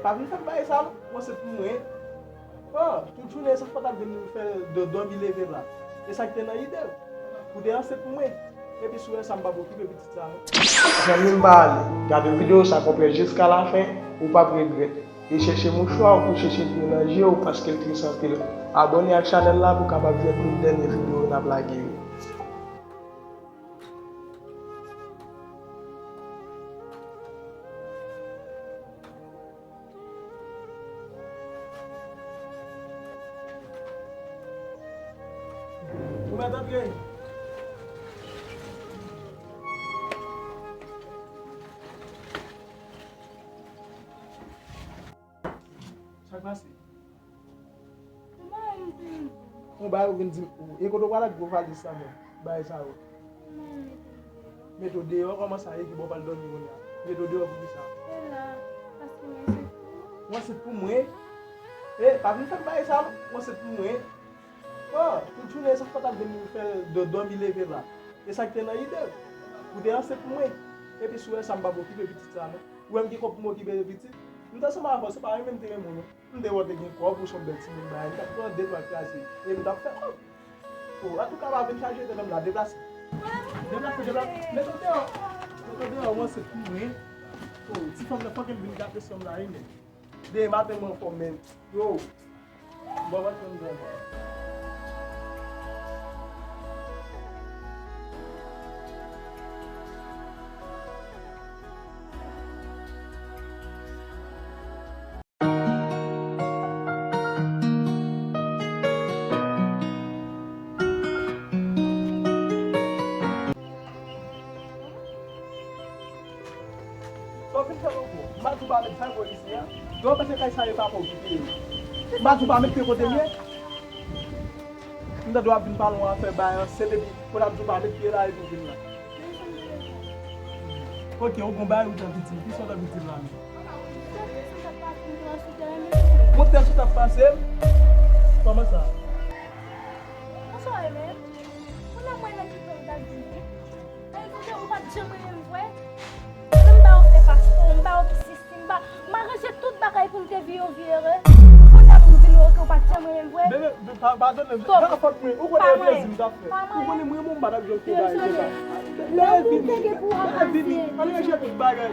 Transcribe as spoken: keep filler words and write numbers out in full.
Pa vin fè m bagay sa non, ou ansent pou mwen. Oh, tout jounen sa k pa t ap vin fè dòmi leve la. E sa k te nan ide w? Ou te ansent pou mwen. Epi si w wè sa m p ap okipe pitit sa non. Zanmi m pa ale. Gade videyo sa konplè jiska lafen, ou p ap regrèt. E chèche mouchwa w pou chèche dlo nan je w paske l tris anpil. Abòne ak chanèl la pou w kapab jwenn tout dènye videyo n ap lage yo. Ou mèt antre. Sa k pase? Ou pa wè m te di w. Yon bagay ou vin di m, e kote w pral ak gwo valiz sa menm? Bagay sa yo. Ou pa wè m mete l deyò. Mete w deyò? Kòman sa? E ki bò w pral dòmi kounye a? Mete w deyò poukisa? E la, paske m ansent pou ou. Ou ansent pou mwen? E, pa vin fè m bagay sa non, ou ansent pou mwen? Oh, tout jounen sa k pa t ap vin fè dò-, dòmi leve la. E sa k te nan ide w? Ou te ansent pou mwen. Epi si w wè sa m p ap okipe pitit sa non. Ou wè m gen kòb pou m okipe pitit? M t ansanm avè w, se pa renmen m te renmen w non. M te wè w te gen kòb, ou se yon bèl timoun bagay, m t ap pran de twa kraze. E m t ap fè kòb. Oh, antouka pa vin chaje tèt an m la, deplase. Deplase, deplase. Mete w deyò. Mete w deyò, ou ansent pou mwen. Oh, ti fanm nan fòk l vin gate san m la wi men. Demen maten mwen anfòm men. Yo. Bon, mwen konn granmoun. Sa w vin fè nan kou? M pa di w pa met fè gwo isi a. Yo, panse kay sa yo pa pa okipe yo. M pa di w pa met pye kote m ye. M tande w ap vin pale yon afè bay ansent epi kounye a m di w pa met pye la epi w vin la. Ok, ou gon bagay ou t anvi di m. Kisa w t anvi di m la menm? Yon tèl sou t ap pase m. Kòman sa? Bonsoir, Aimé. Kounye a mwen nan ki pwen ou t ap di m. Sa vle di ou pa t janm renmen m vre? Mwen m ba ou fè paspò, m ba ou pitit, m ba, m aranje tout bagay pou n te viv yon vi ere. Kounye a pou m di nou ke ou pa t janm renmen m vre? Bebe, pa, padone m. Stop. Se pa fòt mwen. Ou konnen e plezi m t ap fè. Ou konnen mwen, mwen m pa t ap janm fè bagay konsa. Lè vini, lè vini, ann ranje tout bagay.